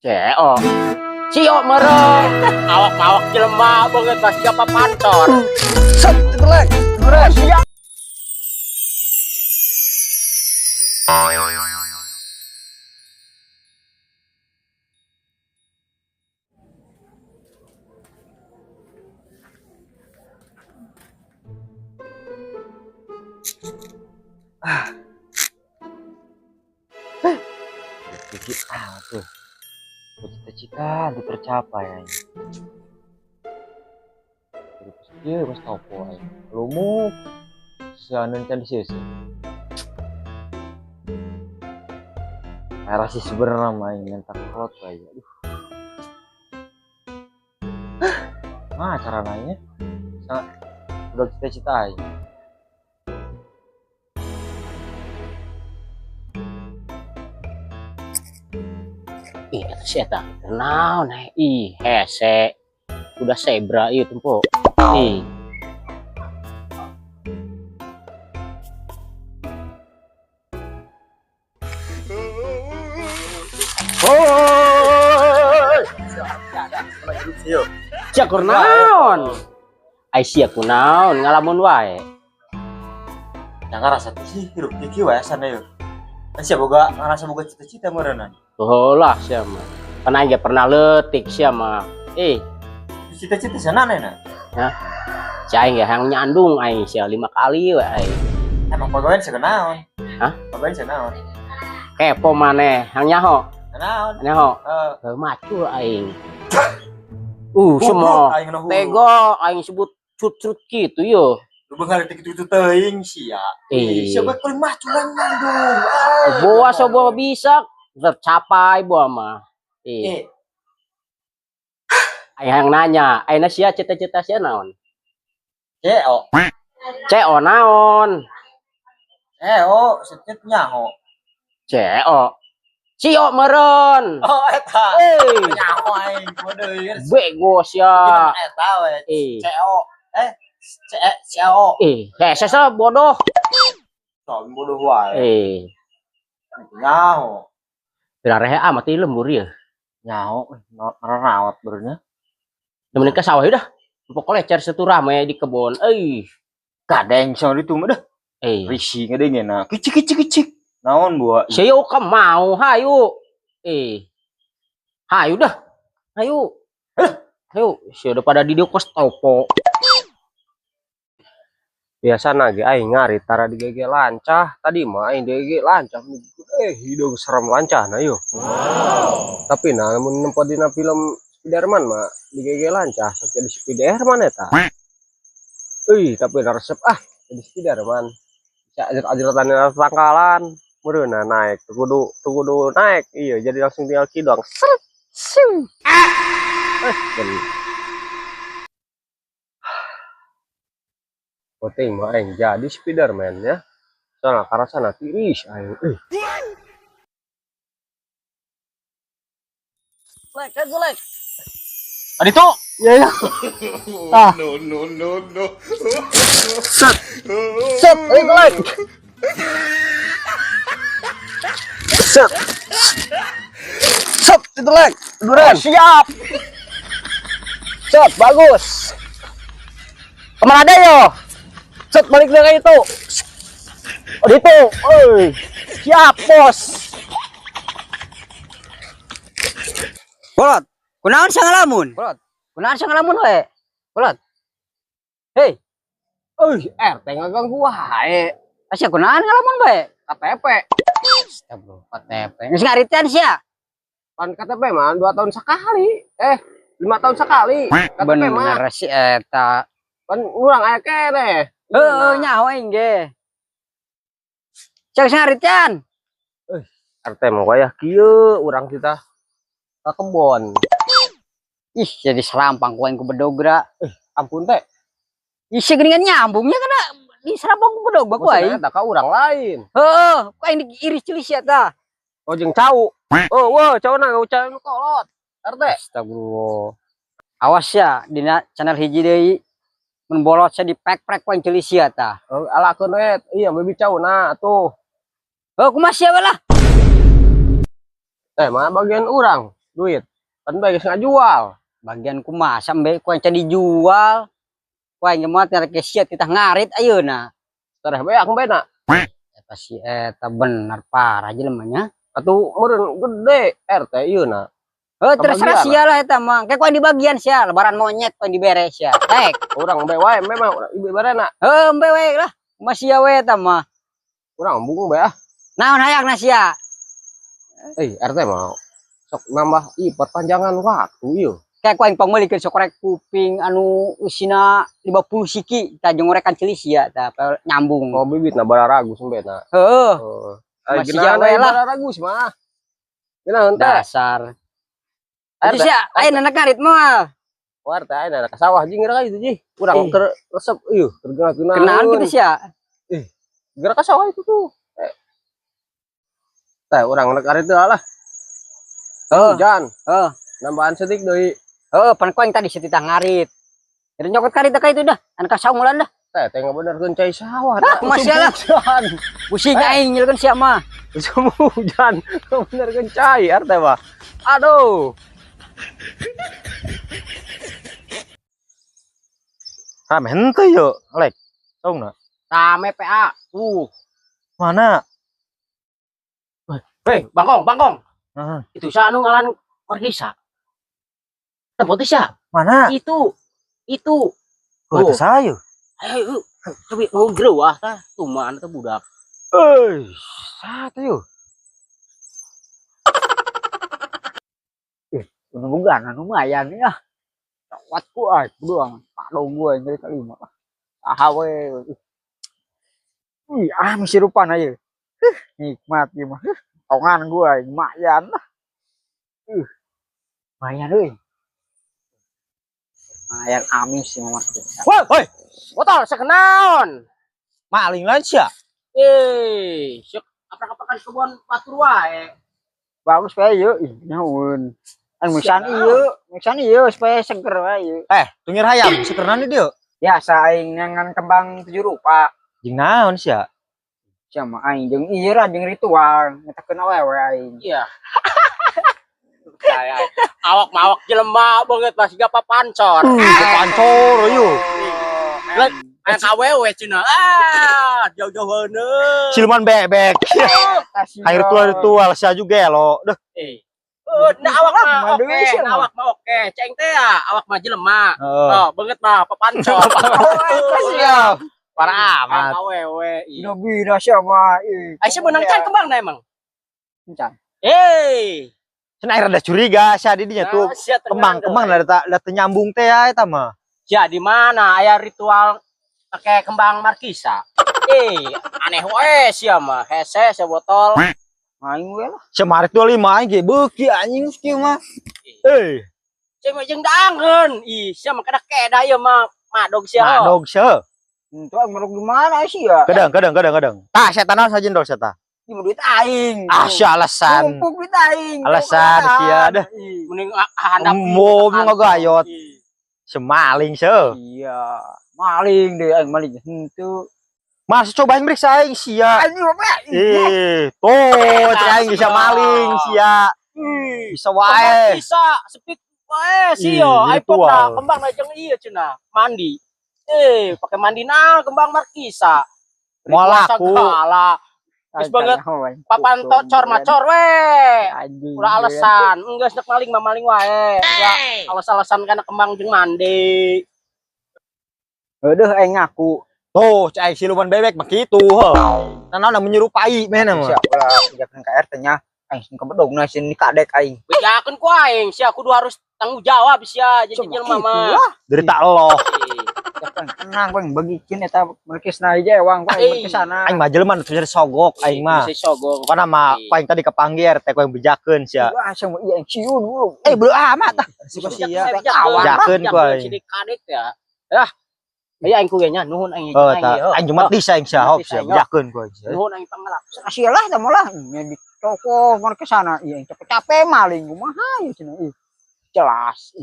CO. Cio meureun. Awak-awak jelema beungeut pas siapa pantor. Set, itu lek. Keren. Siap. Ah, tuh. Cita-cita itu tercapai aing. Terus ieu geus topo aing. Lumuk seaneun can diseuseut. Era sih sebenarnya mah aing minta kolot wae. Aduh. Nah, cara nanya sangat udah cita-cita aing. Ih, eta si eta. Naon eh? Ih, hese. Udah zebra ieu tempo. Ih. Hoi. Sia keur naon? Ai sia kunaon ngalamun wae. Yang ngerasa tuh sih hirup kieu wae sana yeuh. Kan sia boga ngerasa boga cita-cita meureunna. Oh lah sia mah. Kan aing ge pernah leutik sia mah. Eh, Cita-cita sana nena. si aing ge hayang nyandung aing sia 5 kali we aing. Emang pagawean sia naon? Hah? Pagawean sia naon? Kepo maneh, hayang nyaho. Naon? Nyaho. Heeh. Heuh macul aing. Semua Aing nu hulu. tega aing sebut cut-cut gitu yo. Lu beungar teh kitu teuing sia. Eh. Sia bae kuring maculan nyandung. Boa so boa bisa tercapai boa mah. Eh, Eh, aing hayang nanya, ayeuna sia cita-cita sia naon? CO. CO naon? CO, setit nyaho. CO. Cio meureun. Oh, eta. Eh, Nyaho aing bodoh ieu. bego sia. Eta we. Eh, CO. Eh, C CO. eh, hese sia bodoh. Sok bodoh wae. Eh, Nyaho. pira rehe amat ieu lembur ieu. Nyaho, rawat beurnya. Nemenin ke sawah udah. Pokoknya cari satu rame di kebun. Eh, Kadeng soal itu mah dah. eh. Risi ngedengeuna. Kicik kicik kicik. Naon buah? Siyo ka mau hayu. Eh. Hayu dah. Hayu. Hayu, sia udah pada di kos topo. Biasa ge aing ngarit tara di gege lancah. Tadi mah aing di gege lancah. Hidung serem lancah na yo. Wow. Tapi nah mun nempo dina film Spiderman mah di gege lancah sok jadi Spiderman eta. Euy, tapi da resep ah jadi Spiderman. Bisa ajar-ajaratan tangkalan. Meureunna naik, teu kudu naik. Iya, jadi langsung tinggal kidong. Seret. Siu. Ben. Penting mah aing jadi Spiderman ya. Soalnya karasana tiris aing. Lek, lek, lek. Tadi tuh. Ya ya. Ah. No, no, no, no. Set. Set, ayo lek. Set. Set, itu lek. Duren. Siap. Set, bagus. Kemana ada yo? Set, balik lagi itu. Oh, itu. Oi. Siap, bos. Bolot, kunaon sia ngalamun? Bolot. Kunaon sia ngalamun we? Bolot. Hei, Euy, RT ngaganggu wae. sia kunaon ngalamun bae? KTP. Astagfirullah, KTP. Geus ngaritan sia. Pan KTP mah 2 tahun sekali. 5 tahun sekali. KTP mah Bener si eta. pan urang aya keneh. Heuh, nyaho aing ge. Sia geus ngaritan. RT mah wayah kieu urang kita ka kebon. Ih, jadi serampang ku aing ku bedogra. Ampun teh. Ih, sia geuningan nyambungnya kana di serampang ku bedog ku aing. Maksudnya eta ka urang lain. Heuh, ku aing diiris ceuli sia tah. Oh jeung cau. Oh, wah, cau na ucapan kolot. RT. Astagfirullah. Awas ya dina channel hiji deui. Mun bolot sia dipek-prek ku aing ceuli sia tah. Oh, alakeun we. Iya, baby cau na atuh. Heuh, kumaha sia we lah. Mah bagian urang. Duit. Kan bae geus ngajual. Bagian kumaha sampe ku aing can dijual. Ku aing mah teh sia titah ngarit ayeuna. Tereh beak embena. Eta si eta bener parah jelema nya. Atuh meureun gede RT ieu na. Heuh, terserah sia lah eta mah. Kayak ku aing dibagian sia, lebaran monyet ku aing dibere sia. Tek. Urang embe wae embe mah ieu barena. Heuh, embe wae lah. Kumaha sia we eta mah. Urang embung bae ah. Naon hayangna sia? RT mah sok nambah ieu perpanjangan waktu ieu. Kayak ku aing pangmeulikeun sokorek kuping anu usina 50 siki tah jeung ngorekan ceuli sia tah nyambung. Oh bibitna bararagus embena. Heuh. Heeh. Masih jawe lah. Bararagus mah. Geunaheun teh. Dasar. Itu sia ayeuna anak ngarit moal. Oh RT ayeuna ka sawah jeung geura itu ji. Urang keur resep ieu keur geuna-geunaheun. Kenaon kitu sia? Geura ka sawah itu tuh. Teh urang rek ngarit teh lah. Hujan. Heeh. Nambahan setik deui. Heeh, pan ku aing tadi setitah ngarit. Jadi nyokot karit ka itu dah, anu ka saung ulah dah. Teh teh ngabenerkeun cai sawah. Hah, kumaha sia lah. Pusing aing nyelkeun sia mah. Usum hujan, ngabenerkeun cai RT mah. Aduh. Rame henteu yo, Lek. Saungna. Rame PA. Mana? Hei, Bangkong, Bangkong. Heeh. Itu sa anu ngalan Markisa. Tempat sia. Mana? Itu. Oh, itu saya. Ayo, coba mau gereuah tah. Tuh mana tuh budak. Euy, satu yuk. Bukan, lumayan ya. Cawat ku ah, doang. Padong gue yang kali lima. Ah we. Ih, ah mesti rupan aja. Nikmat ieu mah. Tongan gue lumayan lah. Lumayan euy. Lumayan amis sih mah. Woi, woi. Botol sekenaon. Maling lain sia. Syuk aprak-aprakan kebun batur wae. Bagus wae yeuh, ih nyaun. Anu misan ieu supaya seger wae ieu. Tungir hayam sekerna di dieu. Biasa aing nyangan kembang 7 rupa. Jeung naon sia? Sia mah aing jeung ieu lah jeung ritual ngetakeun awewe aing. Iya. Saya awak mawak jelema banget pasti gak papancor. Papancor ieu. Aya kawewe cenah. Ah, jauh-jauh heuneuh. Siluman bebek. Air ritual sia juga lo. Duh. Nah awak mah oke, awak mah oke. Ceng teh ya, awak mah jelema. Oh, banget mah papancor. Siap. Parah amat. Awewe. Bina sia mah. Aisyah menang can kembang na emang. Can. Cenah air rada curiga sia di dinya tuh. Kembang-kembang lah da teu nyambung teh ya eta mah. Sia di mana aya ritual pakai kembang markisa. Aneh we sia mah. Hese sia botol. Aing we lah. Sia marik 25 aing ge beuki anjing kieu mah. Sia mah jeung daangeun. Ih, sia mah kada-keda ieu mah madog sia. Madog sia. Entu aing madog di mana sia? Kadang. Tah sia naon sajendol sia tah? Ieu duit aing. Ah sia alasan. Numpuk duit aing. Alasan sia dah. Mending handap. Mo ngagayot. Semaling sia. Iya, maling deh aing maling henteu. Mas cobain meriksa aing sia. Anjing apa? Tuh, cek aing bisa maling sia. Bisa wae. Bisa sepik wae sia. Aing pokna kembang na jeung ieu cenah, mandi. Pakai mandi na kembang markisa. Moal laku. Geus banget papan tocor macor we. Ulah alasan, enggeus nek maling mah maling wae. Ulah alas-alasan kana kembang jeung mandi. Heueuh aing ngaku. Tuh, cai siluman bebek mah kitu heuh. Nanaon menyerupai mehna mah. Sia ulah bejakeun ka RT nya. Aing sing kabedogna sieun dikadek aing. Bejakeun ku aing, sia kudu harus tanggung jawab sia jadi jelema mah. Derita Allah. Tenang bang, bagikin eta melukisna aja ewang ku aing berkesana. Aing mah jelema nu bisa sogok aing mah. Bisa sogok. Pokona mah ku aing tadi kepanggir teh ku aing bejakeun sia. Wah, sia mah ieu aing ciun. Beuh amat tah. Sia bejakeun ku aing. Sini kadek ya. Lah. Aya aing ku ge nya nuhun aing. Aing jumat di aing sia hop sia bejakeun ku aing. Nuhun aing pangalap. Sia lah tah molah nya di toko markesana ieu aing capek-capek maling kumaha ieu cenah. Jelas.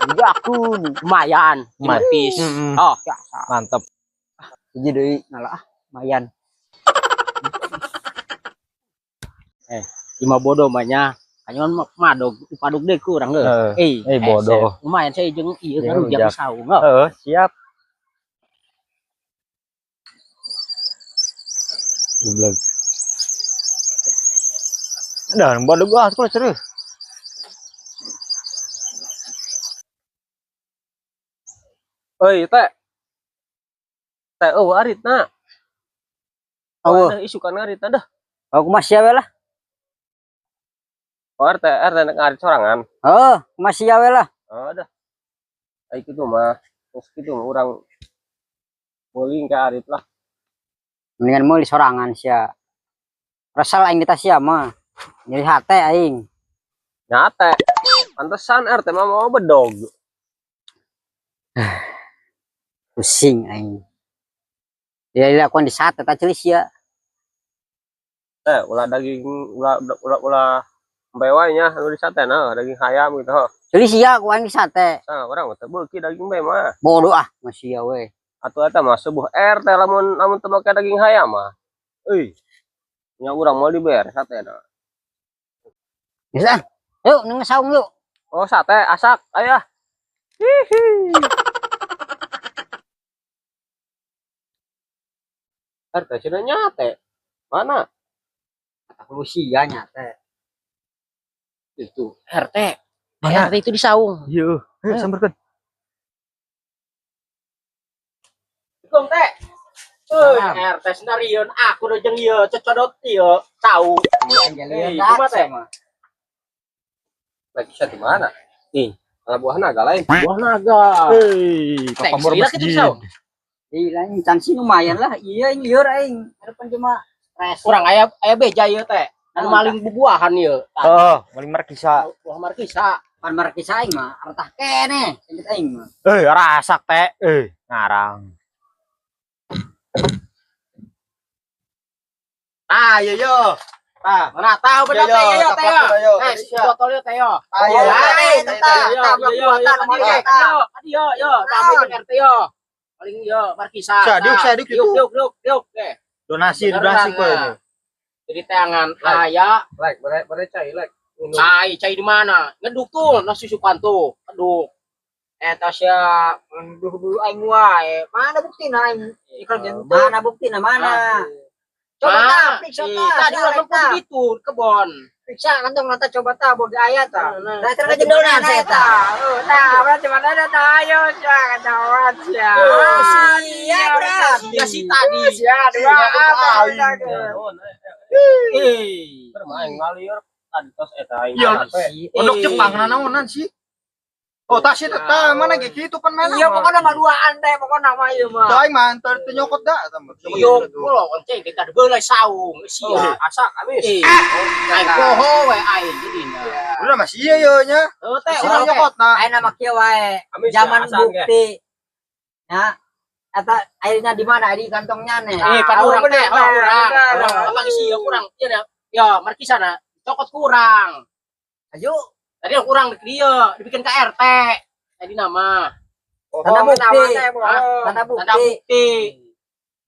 Bejakeun lumayan, tipis. Oh, mantep. Hiji deui ngalah lumayan. Lima bodoh mah nya. Kanyon madog padug deui ku urang heuh. Heeh. Eh, bodoh. Lumayan saya jeung ieu Jeung ngarujak rujak. saung heuh. Heeh, siap. Goblok. Dah, bodoh gua aku serius. Oi, teh. Teh, oh aritna. Eueuh. Ada isu kan aritna dah. Aku masih we lah. Oh, RT, RT nek ngarit sorangan. Heuh, masih we lah. Oh, dah. Ai kitu mah. Terus kitu mah urang bowling ke arit lah. Mendingan meuli sorangan sia. Resel aing kita sia mah. Nyeri hate aing. Nyate. Pantesan RT mah mau bedog. Pusing aing. Dia dilakukan di sate tak celis sia. Eh, ulah daging ulah ulah ulah embe wae nya anu di sate nah, daging hayam gitu. Heuh. Celis sia ku aing di sate. Nah, urang mah teu beuki daging embe mah. Bodoh ah masih sia we. Atuh eta mah subuh RT lamun lamun teu make daging hayam mah. Euy. Nya urang moal dibere sate na. Geus ah. Yuk nang saung yuk. Oh, sate asak aya. Hihi. RT cenah nyate. Mana? Kata sia nyate. Itu RT. RT itu di saung. Iya, ayo sambarkeun. Assalamualaikum teh. Euy, RT senarian aku udah jeung ieu cecodot ieu cau. Anjalian kumaha teh? Lagi di mana? Nih, kalau buah naga lain. Buah naga. Hei, Teh, pamor gila kitu masjid. saung. Ih, lain can sih lumayan lah. Iya, aing lieur aing. Harapan cuma stres. Urang aya aya beja ieu teh. Anu maling bubuahan ieu. Heeh, maling markisa. Buah markisa. Pan markisa aing mah artah keneh sengit aing mah. Eh, rasak teh. Eh, ngarang. Ah, iya yo. Ah, Mana tahu bener Yo, teh yo yo, teh yo. taplak yo. Eh, si botol yo teh yo. Ah, iya, Oh, iya, iya, iya, iya, iya, iya, iya, iya, yo, yo, sampai jeung RT yo. Paling yo markisa. Sa, diuk, sa, diuk, Diuk, itu. diuk, diuk, diuk, eh. Donasi, Beneran, donasi kok nah. ini. Jadi teangan aya, Lek, bare bare cai lek. Minum. cai, cai di mana? Ngeduk tuh, nasi sukan tuh, ngeduk. Eta sia dulu aing wae. Mana buktina aing ikan Mana buktina mana? Coba Mana? ta, periksa Ih, ta. Tadi sia, urang rek, nempo ta. di ditu, kebon. Periksa kantong nata coba ta boga aya ta. Nah, Nah, terus jendonan saya ta. Nah, berarti mana ada ta ayo sia kacauan sia. Sia berarti. Ya si tadi. Sia dua apa. Eh, Bermain ngalir tadi tos eta aing. Iya. Capek. Pondok Jepang nanaonan sih. Oh, tas itu tah mana ge kitu pan mana. Iya pokoknya mah duaan teh pokoknya mah ieu mah. Tah aing mah antar teu nyokot da tah. Iya, pulau onceng kita beulai saung. Sia. Asak habis. Eh, aing poho we aing jadina. Udah masih iya yo nya. Heuh teh Sih urang teh. nyokot nah. Ayeuna mah kieu wae. Amis, Zaman ya, asan, ge. bukti. Ya. Eta airnya di mana? Di kantongnya nih. Eh, pan urang teh, oh urang. bener. Urang apa sih ya kurang. Iya dah. Ya, markisana cokot kurang. Ayo, Tadi yang kurang di dia, dibikin ke RT. Tadi nama. tanda bukti. Hah? Tanda Tanda bukti. bukti.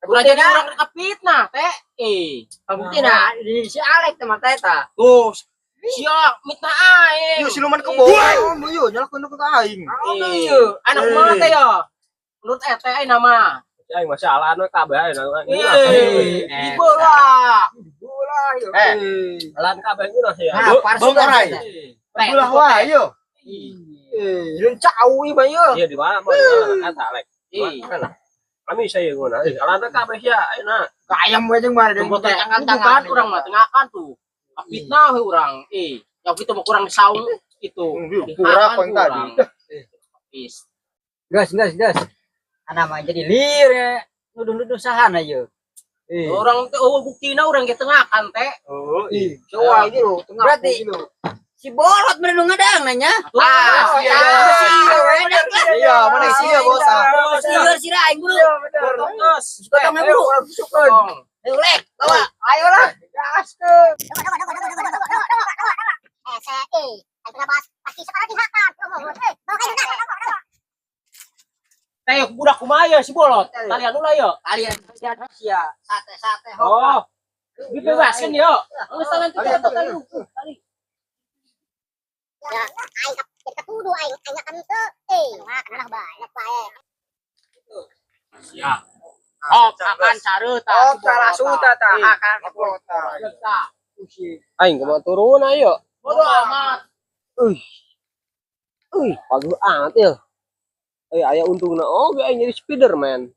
Udah jadi Bukti, orang kepitnah, teh. Eh, Tanda bukti nah di si Alek teman teh ta. tuh. Sia mitnah aing. Yo siluman kebo. Yo nyalakeun ke aing. Eh, anak mana teh ya? Menurut RT aing nama. Aing masih alaan we kabeh aing. Eh, ibu lah. Bola yo. Eh, Alaan kabeh geuna sih. Nah, palsu Bang kan, Orai. teh. Teh, Ulah wae yo. Eh, lun cau ieu mah yo. Iya di mana mah di mana eta lek. Eh, Mana? Kami saya geuna. Eh, alaan kabeh sia ayeuna. Kayam we jeung mana tunggu teh. Bukan urang mah tengakan tuh. Fitnah we urang. Eh, yang itu mau kurang saung itu. Kurang yang tadi. Is. Gas, gas, gas. Ana mah jadi liur ya. Nuduh-nuduh sahana ieu. Eh. Orang teh oh buktina urang ge tengakan teh. Oh, ih. Coba ini lho, tengah Berarti si bolot meureun nu ngadang nanya. Ah, iya, iya, iya. Iya, mana sia bos ah. Lieur sira aing buru. Terus, Gotong buru. Tolong. Ayo lek, bawa. Ayolah, gas ke. Teh budak kumaha ya si bolot? Talian ulah ya. Kalian sia sate-sate Oh. Dibebaskan yo. Geus tangan tuh tali. Tali. Ya, aing jadi katuduh aing aing akan teu. Eh, wah kana bae, bae. Ya. Oh, akan careuh tah. Oh, salah suta tah, akan kota. Aing kumaha turun ayo. Bodo amat. Uih. Uih, paguh amat ya. Eh, aya untungna oge aing jadi Spiderman.